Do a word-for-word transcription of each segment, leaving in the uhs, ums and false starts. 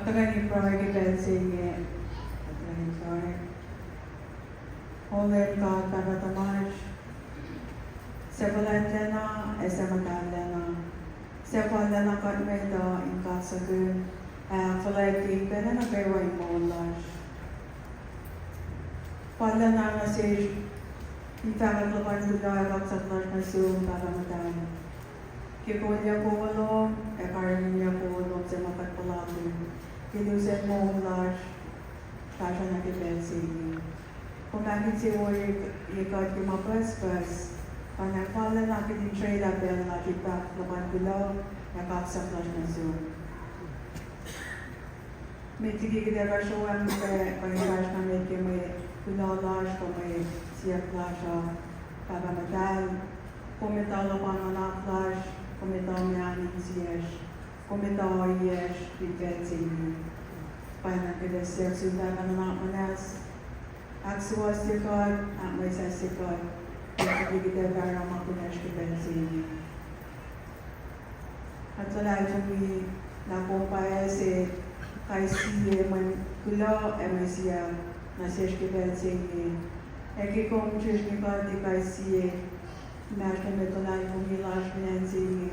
Tuhkweni pruhe ke pacl se inge, tuhkweni pruhe. O Leum God, Pahpah tuhmasr, suc fuhlwactlacna ac suc muhtahllacna, suc fallacna kuht mwet uh in kaksakihn ac ahkfuhlwactye pacl nuh kwewa in moul lasr. Fallacna nuh sesr in fahkwack luhpan kuloh ac kaksak lasr nuh sum, Pahpah Muhtahl, ke kolyuck wowo lom ac karihngihnyuck wowo lom suc ma kuht puhlakihn ke lusen moul lasr fahsruh nuh ke pacl se inge. Kom ahkinsewowoye kuht ke ma pucspucs, pa na fallacna kuht in srwaclah pacl lasr in fahk luhpan kuloh ac kaksak lasr nuh sum. Met liki kuht ac fahsrwacng pac kuh in fahsr nuh met ke mwe kuloh lasr kuh mwe siyuck lasr uh, Pahpah Muhtahl, kom etuh luhpan nuhnak lasr, kom etuh mwe an insiyacsr, kom etuh ohiyacsr fin pacl se inge. Pwacnwacng kuht ac siyuck sum, Pahpah nuhnak muhnahs, ahksuwohsye kuht, ahkmwesahsye kuht, met liki kuht ac fahsr ma kunacsr ke pacl se inge. Kuht luhlahlfongi lah kom pa ase kais sie mwe kuloh ac mwe siyuck nuh sesr ke pacl se inge. Ac ke kom srihsrngi kuht in kais sie, inmahsrlon mwet luhlahlfongi lasr fin acn se inge,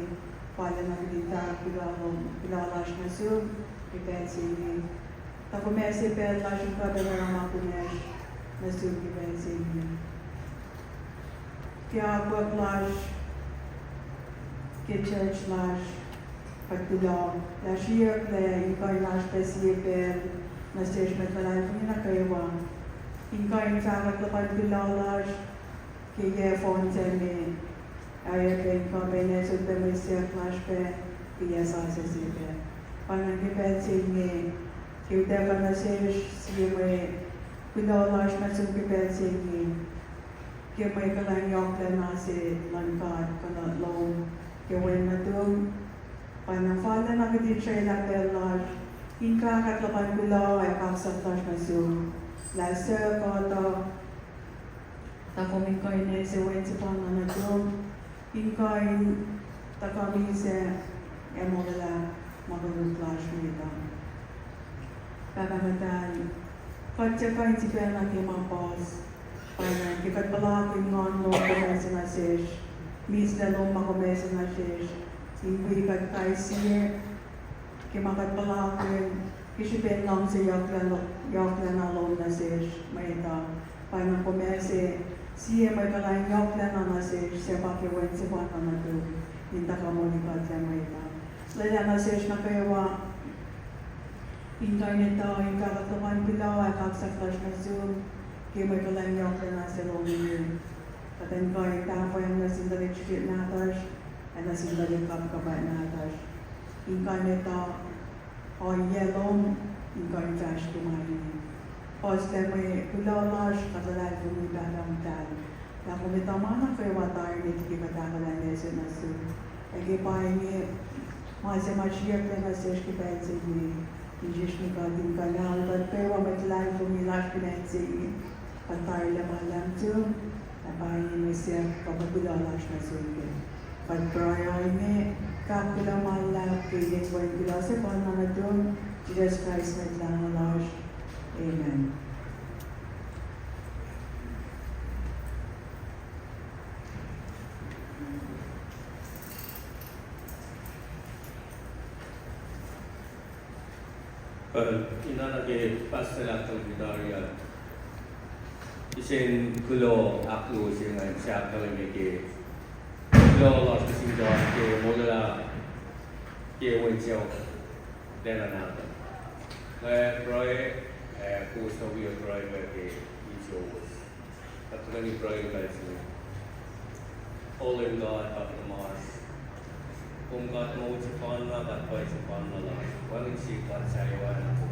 fallacna kuht in fahk kuloh lasr nuh sum ke pacl se inge. Tuh kom ase pacl lasr in kuht ac oruh ma kunacsr nuh sum ke pacl se inge. Ke akwuck lasr, ke church lasr, kuht kuloh lah sriyucklac in kuh in oasr pac sie pacl nuh sesr mwet luhlahlfongi nuh kwewa in kuh in fahkwack luhpan kuloh lasr ke yac fohn se me, ac oacyacpac in kuh pac in etuh pac mwe siyuck lasr pac ke yac sasuc se pac. Pwacnwacng ke pacl se inge, ke utuckuh nuh sesr sie mwe kuloh lasr nuh sum ke pacl se inge, ke mwe kuhlwacng yohklacna se luhn God kuh nuh lom ke wen nuhtum, pwacnwacng fallacna kuht in srwaclah pacl lasr in fahkwack luhpan kuloh ac kaksak lasr nuh sum, lah suc kuht uh, tuh kom in kuh in ase wen sefanna nuhtum in kuh in tuhkuh misac ac molwelah ma koluk lasr met uh. Pahpah Muhtahl, kuht tiac kuh in sifacna ke ma puhs, pwacnwacng ke kuht puhlakihn nguhn lom kom ase nuh sesr, mislac lom ma kom ase nuh sesr, in wi kuht kais sie ke ma kuht puhlakihn ke srihpen luhngse yohk, yohklacna lom nuh sesr met uh. Pwacnwacng kom ase sie mwe kuhlwacng yohklacna nuh sesr suc pa ke wen sefanna nuhtum in tuhkuh molikuhtlac met uh. Lwelah nuh sesr nuh kwewa in kuh in etuh in fahkwack luhpan kuloh ac kaksak lasr nuh sum ke mwe kuhlwacng yohklacna se lom inge. Kuht in kuh in tahfweacng nuh sin tuhlihk srihsrihk nahtuhsr ac nuh sin tuhlihk kapkapwack nahtuhsr in kuh in etuh ohiyac lom in kuh in fahsr ke ma inge. Puhslac mwe kuloh lasr kuht luhlahlfongi, Pahpah Muhtahl, lah kom etuh ma nuh kwewa tari met liki kuht ahkolah in ase nuh sum. Ac ke pa inge, ma se ma sriyucklac nuh sesr ke pacl se inge, in srihsrngi kuht in kuh in alu kuht kwewa mwet luhlahlfongi lasr fin acn se inge, kuht tarilac ma luhlahp nuh sum, ac pa inge mwe siyuck kuh mwe kuloh lasr nuh sum ke. Kuht pruhe ohinge, fahk kuloh ma luhlahp ke inen wen kuloh sefanna nuhtum, Jisus Kraist Mwet Lahngo lasr. Amen. Kuh, ina nuh ke pastor ahkkahlwemye tari uh, kihsen kuloh ahkluo se ingacn, se ahkkahlwemye ke kuloh lasr nuh sin God ke molwelah ke wen sacohk lacna nahtuhl. Nga pruhe, ac kowos nuh wi pruhe pac ke insiyowos. Kuht tuhkweni pruhe ke pacl se inge. O Leum God, Pahpah tuhmasr, kom God moul sefanna, God pwacye sefanna lasr, wacngihn sie God sahyac oacna kom.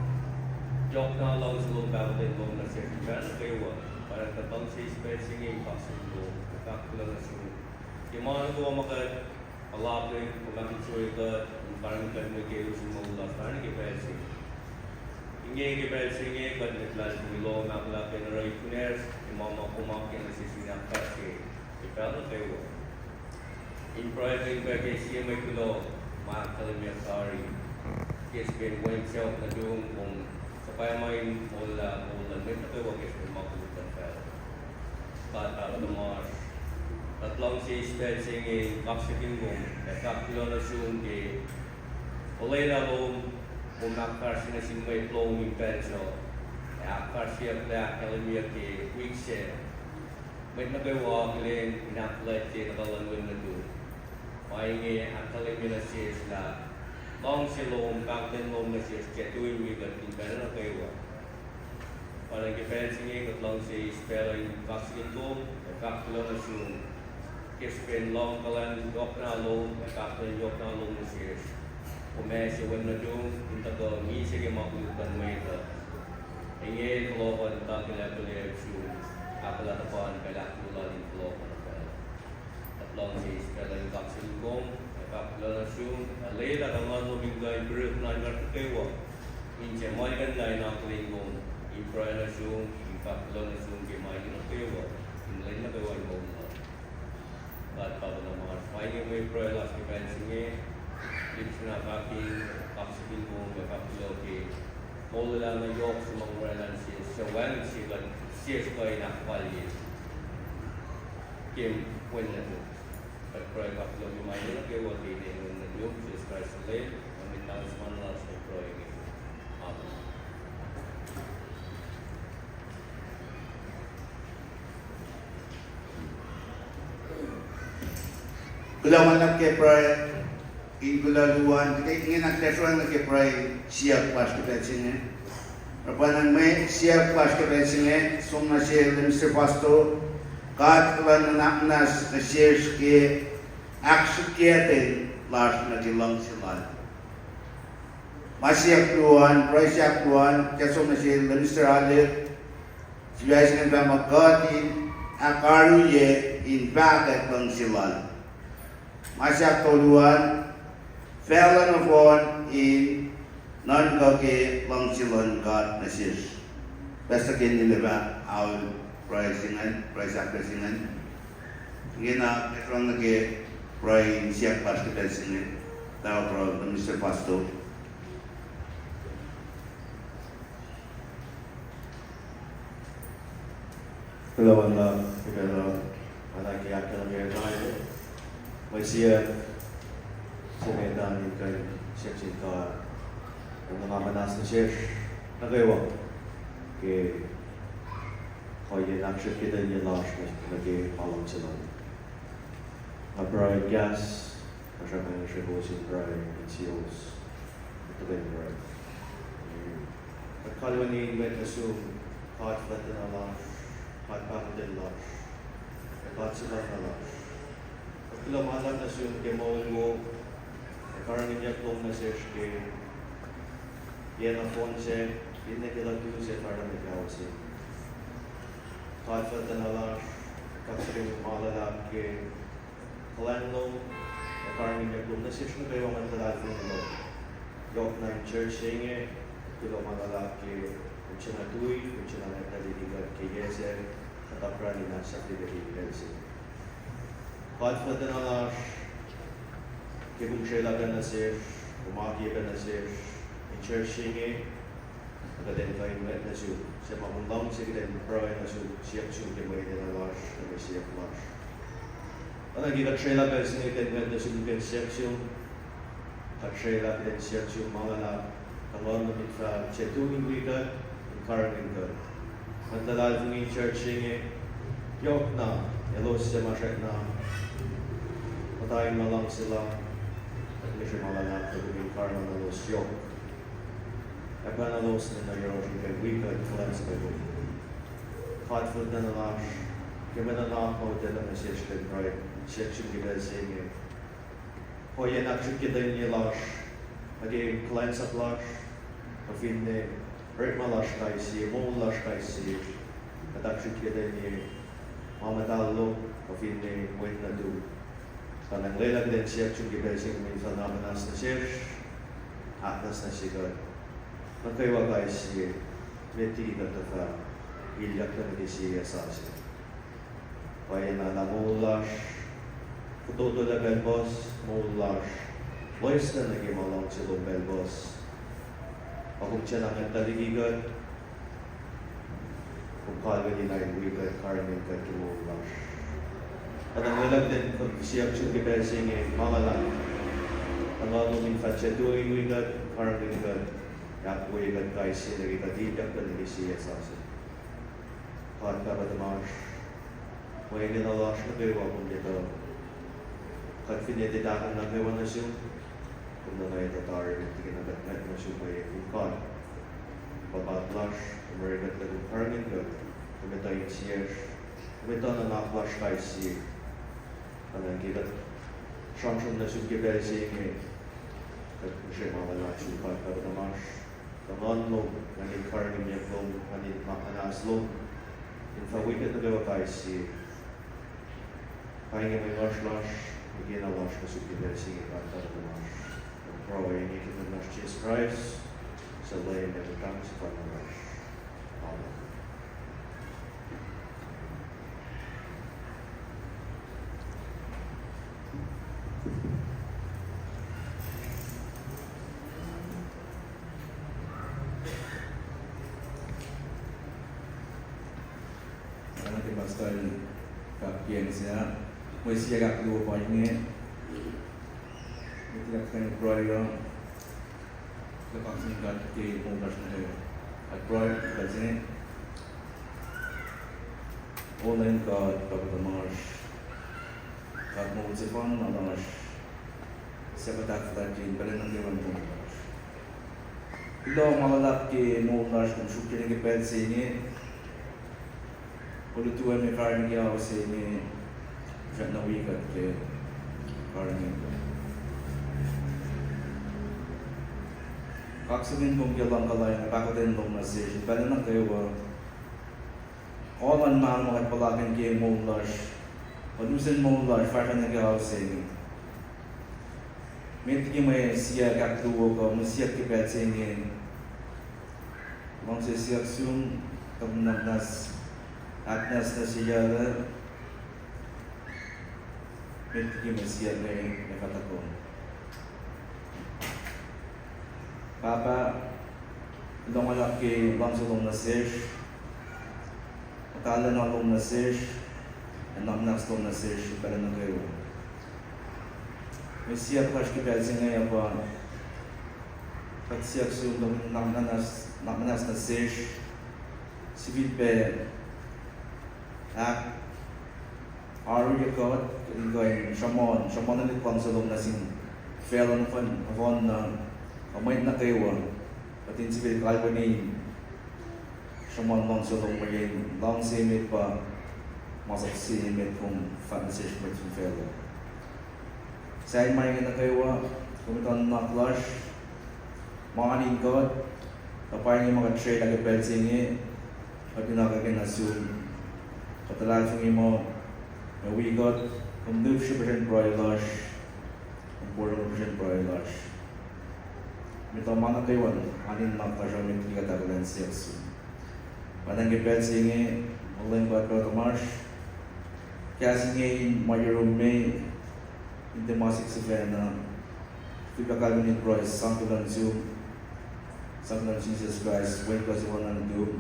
Yohkna luhngse lom, pahkotwen lom nuh sesr in pacl nuh kwewa. Pwacnwacng kuht luhngse eis pacl se inge in kaksakihn lom, fahk kuloh nuh sum ke ma nuh kwewa ma kuht puhlakihn, kom ahkinsewowoye kuht in karihngihn kuht mwe ke lusen moul lasr tari ke pacl se inge. Inge ke pacl se inge kuht mwet luhlahlfongi lom ahkolah pac in oruh ip kunacsr ke ma ma kom akiyacnuh sesr in ahkfahsrye ke pacl nuh kwewa. In pruhe pac in pacl ke sie mwe kuloh ma ahkkahlwemyeyuck tari. Ke srihpen Wen sacohk nuhtum, kom suhpwacma in moullah, moul luhn mwet nuh kwewa ke srihpen ma koluk luhn facluh. God Pahpah tuhmasr, kuht luhngse eis pacl se inge in kaksakihn kom ac fahk kuloh nuh sum ke olwelah lom, kom ahkfahsrye nuh sin mwet lom in pacl sac, ac ahkfahsryeyucklac ahkkahlwemyeyuck ke wik sac. Mwet nuh kwewa akihlen in ahkfuhlwactye nuh ke luhn wen nuhtum. Ma inge ahkkahlwemye nuh sesr lah luhngse lom, pahkotwen lom nuh sesr tiac tui in wi kuht in pacl nuh kwewa. Pa ingacn ke pacl se inge kuht luhngse eis pacl in kaksakihn kom ac fahk kuloh nuh sum ke srihpen luhng kuhlwacng yohkna lom ac pahkotwen yohkna lom nuh sesr. Kom ase wen nuhtum in tuhkuh misac ke ma koluk luhn mwet uh. Inge fohlohk in takilac pele sum, ahkolah tuhpan pacl ahkluo lal in fohlohk nuh facluh. Kuht luhngse eis pacl in kaksakihn kom ac fahk kuloh nuh sum, ac lwelah tuh nguhn lom in kuh in pihrihk nuh in mwet nuh kwewa, in tiac muhlkuhnlah in akihlen kom, in pruhe nuh sum, in fahk kuloh nuh sum ke ma inge nuh kwewa, in lwen nuh kwewa in moul uh. God Pahpah tuhmasr, pa inge mwe pruhe lasr ke pacl se inge, lihksreni fahk in kaksakihn kom ac fahk kuloh ke molwelah na yohk sum ma oraclah nuh sesr, suc wacngihn sie kuht, sesr kuh in ahkfalye ke wen nuhtum. Kuht pruhe fahk kuloh ke ma inge nuh kwewa ke inen wen nuhtum, Jisus Kraist el, ac mwet lahngo suhmuhnlah lasr, kuht pruhe inge. Amen. Kuloh ma luhlahp ke pruhe in kuloh luo an, kuht ingena kuht sruhmuhn nuh ke pruhe siyuck lasr ke pacl se inge. Oruh pa na mwe siyuck lasr ke pacl se inge, som nuh sel Minister Pastor, God Elan nuhnak muhnahs nuh sesr ke ahksrihkye lasr nuh ke luhngse Lal. Ma siyuck luo an, pruhe siyuck luo an, kuht som nuh sel Minister Alec, sifac se ingacn pa ma kuht in ahkaruye in pahkotwen luhngse Lal. Ma siyuck tolu an, facluh nohfohn in nuhnkuh ke luhngse luhn God nuh sesr. Pastor Kenny el fah aol pruhe se ingacn, pruhe sahk se ingacn. Ingena kuht sruhmuhn nuh ke pruhe in siyuck lasr ke pacl se inge, tuh oruh Minister Pastor. Kuloh ma luhlahp, kuloh ma luhlahp ke ahkkahlwemye tari, mwe siyuck se met an in kuh in siyuck sin God, ac nuhnak muhnahs nuh sesr nuh kwewa ke ohiyacn ahksrihkye lasr nuh ke ma luhngse Lal. Nga pruhe in kahs, nga sramsram nuh sesr kowos in pruhe in selos. Kuht tuhkweni pruhe. Kuht kalweni in mwet nuh sum, God fuhlwactna lasr, God pahkotwen lasr, ac God suhpwacma lasr. Kuht kuloh ma luhlahp nuh sum ke moul wo, ac karihngihnyuck lom nuh sesr ke yac nohfohn se, finne ke lutu se, fahsruh nuh ke ao se. God fuhlwactna lasr, kuht srihke ma luhlahp ke kuhlwacng lom, ac karihngihnyuck lom nuh sesr nuh kwewa, mwet luhlahlfongi lom. Yohkna in church se inge, kuloh ma luhlahp ke kom sifacna tui, kom sifacna ngwetlah liki kuht ke yac se, kuht apkuhran in ahksahfyelah ke pacl se. God fuhlwactna lasr, ke kom srwaclah pacna sesr, kom akiye pacna sesr in church se inge, kuht in kuh in mwet nuh sum, suc ma kom luhngse kuht in pruhe nuh sum, siyuck sum ke mwe enenuh lasr, ke mwe siyuck lasr. Oacna ke kuht srwaclah pacl se inge kuht in mwet nuh sum, kuht in siyuck sum, kuht srwaclah kuht in siyuck sum ma luhlahp, tuh nguhn lom in fah tiac tui in wi kuht, in karihngihn kuht. Mwet luhlahlfongi in church se inge, yohkna elos suc ma srackna muhta in ma luhngse Lal, kuht ngihsre ma luhlahp tuh kom in karihngihn elos yohk, ac pacna elos nuh yohrohsr in kuh in wi kuht kuhlwacnsap lom. God fuhlwactna lasr, ke mwe nuhnak ma utuckuh nuh sesr, kuht in pruhe, siyuck sum ke pacl se inge, ohiyacn ahksrihkye lasr nuh ke kuhlwacnsap lasr, kuh finne orekma lasr kais sie, moul lasr kais sie, kuht ahksrihkye ma muhtahl lom, kuh finne mwet nuhtum. Pacna lwelah kuht in siyuck sum ke pacl se inge, kom in fah nuhnak muhnahs nuh sesr, ahknwacsnwacsye kuht nuh kwewa kais sie, met liki kuht tuhfah ilyak nuh ke sie yac sasuc. Pwacyena lah moul lasr fototolac pacl puhs, moul lasr loeslac nuh ke ma luhngse lom pacl puhs. Kom tiacna ngwetlah liki kuht, kom kalweni na in wi kuht, karihngihn kuht ke moul lasr. Kuht nuhnkuh lah kuht in siyuck sum ke pacl se inge ma nga lah, na nga lom in fah tiac tui wi kuht, karihngihn kuht, ahkwoye kuht kais sie nuh ke kuht ilyak kuh nuh ke sie yac sasuc. God Pahpah tuhmasr, mwe enenuh lasr nuh kwewa kom etuh. Kuht fin etuh tahkuh nuh kwewa nuh sum, kom nuh etuh tari met liki na kuht ngwet nuh sum, mweyen kom God, pa God lasr, kom orekuhtlac, kom karihngihn kuht, kom etuh insiyacsr, kom etuh nuhnak lasr kais sie. Pwacnwacng ke kuht sramsram nuh sum ke pacl se inge, kuht ngihsre ma luhlahp sum, God Pahpah tuhmasr, tuh Nguhn lom, Nguhn in karihngihnyuck lom, Nguhn in nuhnak muhnahs lom, in fah wi kuht nuh kwewa kais sie. Pa inge mwe inge lasr, mwe kena lasr nuh sum ke pacl se inge, God Pahpah tuhmasr. Kuht pruhe inge ke inen Jisus Kraist, suc Leum ac Mwet Lahngo sefanna lasr. Amen. Oacna ke pastor el fahk ke acn se ah, mwe siyuck ahkluo pa inge, met liki kuht kuh in pruhe uh, kuh kaksakin God ke moul lasr nuh kwewa. Kuht pruhe ke pacl se inge. O Leum God, Pahpah tuhmasr, God moul sefanna lasr, suc kuht ahkfuhlwactye in pacl nuh kwewa in moul lasr. Kuloh ma luhlahp ke moul lasr kom sruokyac nuh ke pacl se inge. Olutu, mwe karihngihn ke ao se inge, srackna wi kuht ke karihngihn kuht. Kaksakihn kom ke luhngkuhlwacng, pahkotwen lom nuh sesr pacl nuh kwewa. Oacna ma kuht puhlakihn ke moul lasr, lusen moul lasr fahsruh nuh ke ao se inge. Met liki mwe siyuck ahkluo kuh mwe siyuck ke pacl se inge, luhngse siyuck sum, tuh nuhnak muhnahs, ahknwacsnwacs nuh sesr, met liki mwe siyuck inge, ac fah tuhkuh. Pahpah, kuloh ma luhlahp ke luhngse lom nuh sesr, muhtahlna lom nuh sesr, ac nuhnak muhnahs lom nuh sesr pacl nuh kwewa. Mwe siyuck lasr ke pacl se inge pa, kuht siyuck sum tuh nuhnak muhnahs, nuhnak muhnahs nuh sesr, sifilpac ahk, oaru kuht, kuht in kuh in sruhmuhn, sruhmuhn luhngse lom nuh sin facluh nohfohn, nohfohn na, ac mwet nuh kwewa, kuht in sifil kalweni sruhmuhn luhngse lom, mweyen luhngse emet pa masap se emet kom fahk nuh sesr mwet fin facluh. Sahyacn ma inge nuh kwewa, kom etuh nuhnak lasr, ma oan in God, tuh pa inge ma kuht srwaclah ke pacl se inge, kuht nuhnkuh ke nuh sum, kuht luhlahlfongi muh, mwe wi kuht, kom lihpsre puhsren pruhe lasr, kom porongo puhsren pruhe lasr. Met liki ma nuh kwewa, oan in nuhnak lasr uh met liki kuht ahkolah in siyuck sum. Pwacnwacng ke pacl se inge, O Leum God Pahpah tuhmasr, kahs inge in ma yurum me, in tiac ma sik sifacna, fihl kalweni pruhe sang kuloh nuh sum, sang kuloh nuh Jisus Kraist, Wen kuh sefanna nuhtum.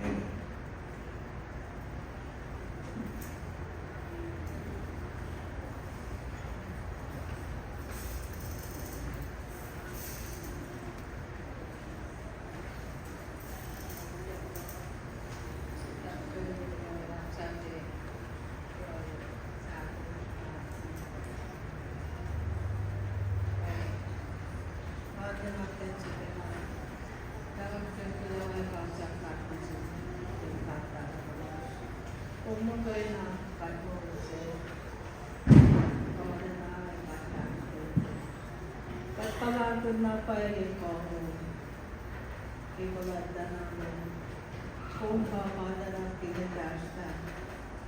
Amen. Kuht puhlakihn na pwacye kom, ke kuhlwacnsapuh lom, kom pa ma luhlahp ke kuht fahsr ah.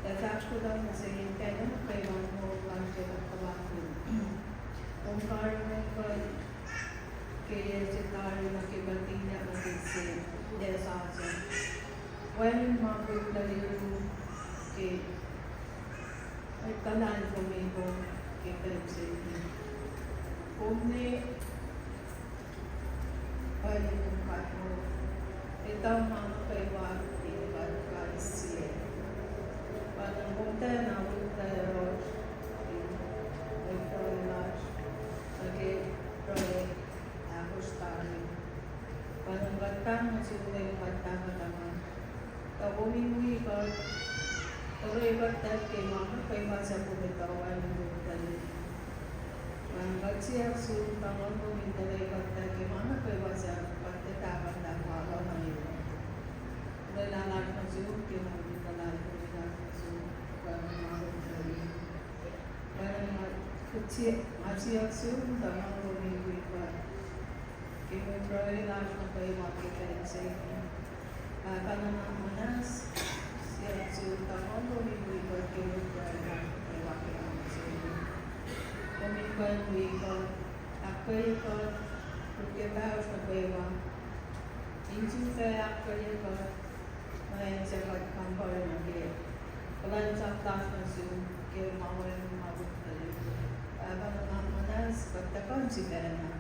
Ac fahsr kuloh nuh sel, kena nuh kwewa moul lasr ac kuht puhlakihn. Kom karihngihn kuht ke yac se tari nuh ke kuht ilyak nuh ke se yac sasuc. Wacngihn ma koluk nuh yurum ke kuht luhlahlfongi kom ke pacl se inge. Kom ne Pwacye kom God moul, etuh ma nuh kwewa in kuht kais sie. Pa na kom tiacna lutlut yohrohsr in mwet pruhe lasr nuh ke pruhe ahkosr tari. Pa na kuht pahngon sum Leum God Pahpah tuhmwacsr, tuh kom in wi kuht, tuh wi kuht tuh ke ma nuh kwewa suc kom etuh wacngihn lutlut. Pa kuht siyuck sum tuh Nguhn lom in tuh wi kuht tuh ke ma nuh kwewa suc kuht tiac pahpah lah ma luhn Leum. Lwelah lasr nuh sum ke moul in luhlahlfongi lasr nuh sum, pa ma lom tuh wi. Pa na kuht siyuck sum tuh Nguhn lom in wi kuht ke mwe pruhe lasr nuh kwewa ke pacl se inge. Pahpah na muhnahs, siyuck sum tuh Nguhn lom in wi kuht ke mwe pruhe lasr nuh kwewa ke pacl se inge. Kom in kuh in wi kuht, ahkkweye kuht, lut ke pahosr nuh kwewa, in sifilpac ahkkweye kuht, ma acn suc kuht kampare nuh ke kuhlwacnsap lasr nuh sum ke ma wacngihn ma lutlut. Pahpah na muhnahs, kuht tuhkuh in sifacna.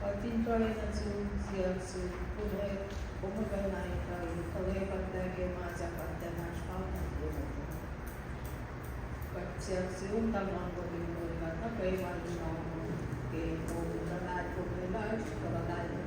Kuht fin pruhe nuh sum, siyuck sum, kuloh, kom muhkwena etuh, kuloh kuht pac ke ma suc kuht tiac fahsr kac nuh ke. Kuht siyuck sum tuh Nguhn lom in wi kuht nuh kwewa in lohng ke moul in luhlahlfongi lasr, kuh luhlahl